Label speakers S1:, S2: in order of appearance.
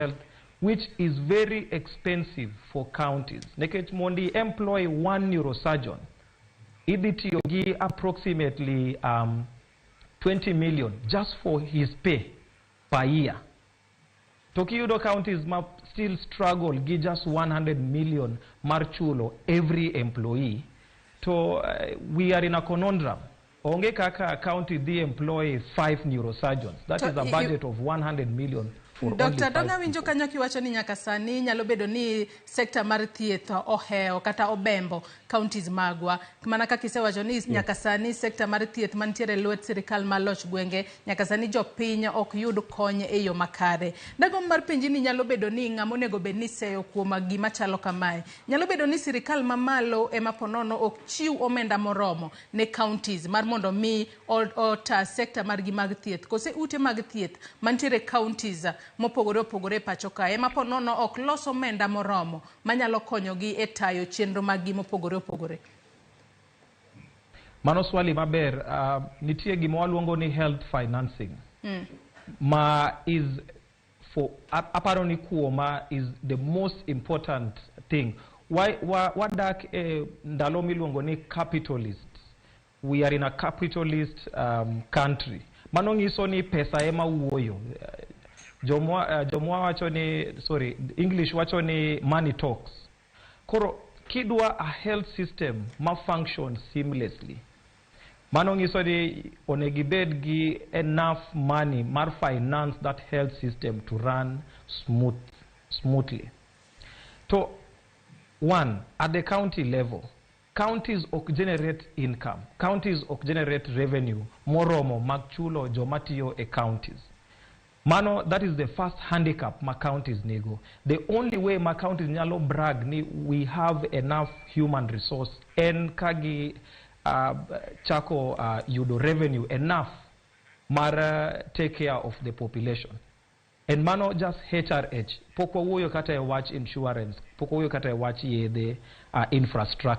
S1: Health, which is very expensive for counties. Nikech mondi employ one neurosurgeon, idhi tiyo gi approximately 20 million just for his pay per year. To kiyudo counties ma still struggle gi just 100 million mar chulo every employee, to we are in a conundrum. Onge kaka county dhi employ five neurosurgeons. That
S2: To
S1: is a budget of 100 million for only
S2: Dr.
S1: five
S2: Donga winjo
S1: people.
S2: Kanyo kiwacho ni nyaka sani nyalo bedo ni sekta mar thieth ohewo kata obembo counties magwa. Mana kaka isewacho ni nyaka sani sekta mar thieth mantiere e lwet sirikal mar loch gwenge, nyaka sani jopiny ok yud kony e yo makare. Dagomb mar penji ni nyalo bedo ni ng'ama onego bed ni seyo kuom gima chalo kamae. Nyalo bedo ni sirikal mamalo ema ponono ok chiw omenda moromo ne counties mar mondo mi ota sekta margi mag thieth, kose ute mag thieth mantiere counties mopogore opogore e pacho kae ema ponono ok los omenda moromo manyalo konyogi e tayo chenro maggi mopogore opogore.
S1: Mano swali maber. Nitie gima waluongo ni health financing ma is for aparo ni kuoma is the most important thing. Wadak e ndalo miluongo ni capitalist. We are in a capitalist country. Mano nyiso ni pesa ema wuoyo. Jomwa wacho ni, sorry, English wacho ni money talks. Koro kidwa a health system ma function seamlessly, mano nyiso ni onego ibed gi enough money mar finance that health system to run smoothly. To one, at the county level, counties ok generate income, counties ok generate revenue moromo mag chulo joma tiyo e counties. Mano, that is the first handicap ma counties nigo. The only way ma counties nyalo brag ni we have enough human resource en ka gi chako yudo revenue enough mar take care of the population. En mano just HRH, pok wawuoyo kata e wach insurance, pok wawuoyo kata e wach yedhe, infrastructure.